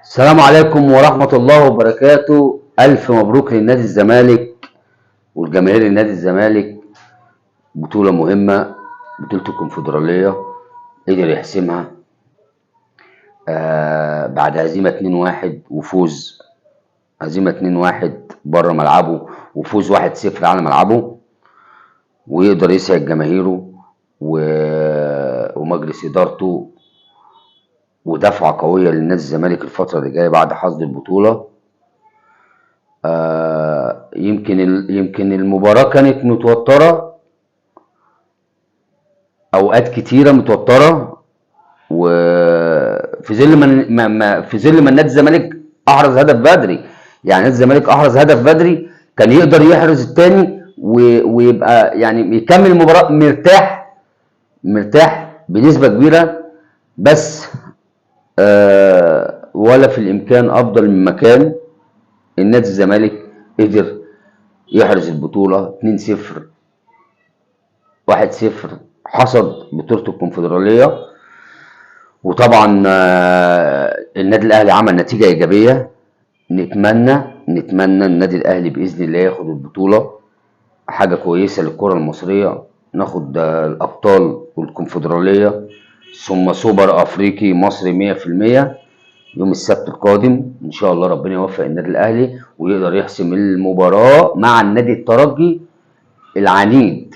السلام عليكم ورحمة الله وبركاته. ألف مبروك للنادي الزمالك والجماهير النادي الزمالك. بطولة مهمة، بطولة الكونفدرالية قدر يحسمها بعد هزيمة 2-1 وفوز، هزيمة 2-1 بره ملعبه وفوز 1-0 على ملعبه، ويقدر يسعد جماهيره ومجلس إدارته، ودفعة قوية للنادي الزمالك الفترة اللي جاية بعد حصد البطولة. يمكن المباراة كانت متوترة، أوقات كتيرة متوترة، وفي ظل ما في ظل ما النادي الزمالك أحرز هدف بدري. يعني نادي الزمالك أحرز هدف بدري، كان يقدر يحرز الثاني ويبقى يعني يكمل المباراة مرتاح بنسبة كبيرة، بس ولا في الإمكان أفضل من مكان. النادي الزمالك قدر يحرز البطولة 2-0 1-0، حصد بطولة الكونفدرالية. وطبعا النادي الأهلي عمل نتيجة إيجابية. نتمنى النادي الأهلي بإذن الله ياخد البطولة، حاجة كويسة للكرة المصرية، ناخد الأبطال والكونفدرالية ثم سوبر أفريقي مصري 100% يوم السبت القادم إن شاء الله. ربنا يوفق النادي الأهلي ويقدر يحسم المباراة مع النادي الترجي العنيد.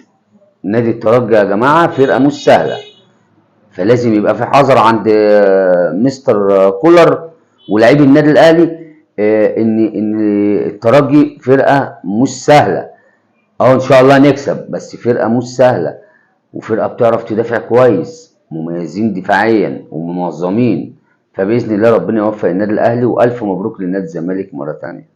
نادي الترجي يا جماعة فرقة مش سهلة، فلازم يبقى في حذر عند مستر كولر ولاعبي النادي الأهلي، إن الترجي فرقة مش سهلة. إن شاء الله نكسب، بس فرقة مش سهلة، وفرقة بتعرف تدافع كويس، مميزين دفاعيا ومنظمين. فبإذن الله ربنا يوفق النادي الأهلي، وألف مبروك للنادي الزمالك مرة تانية.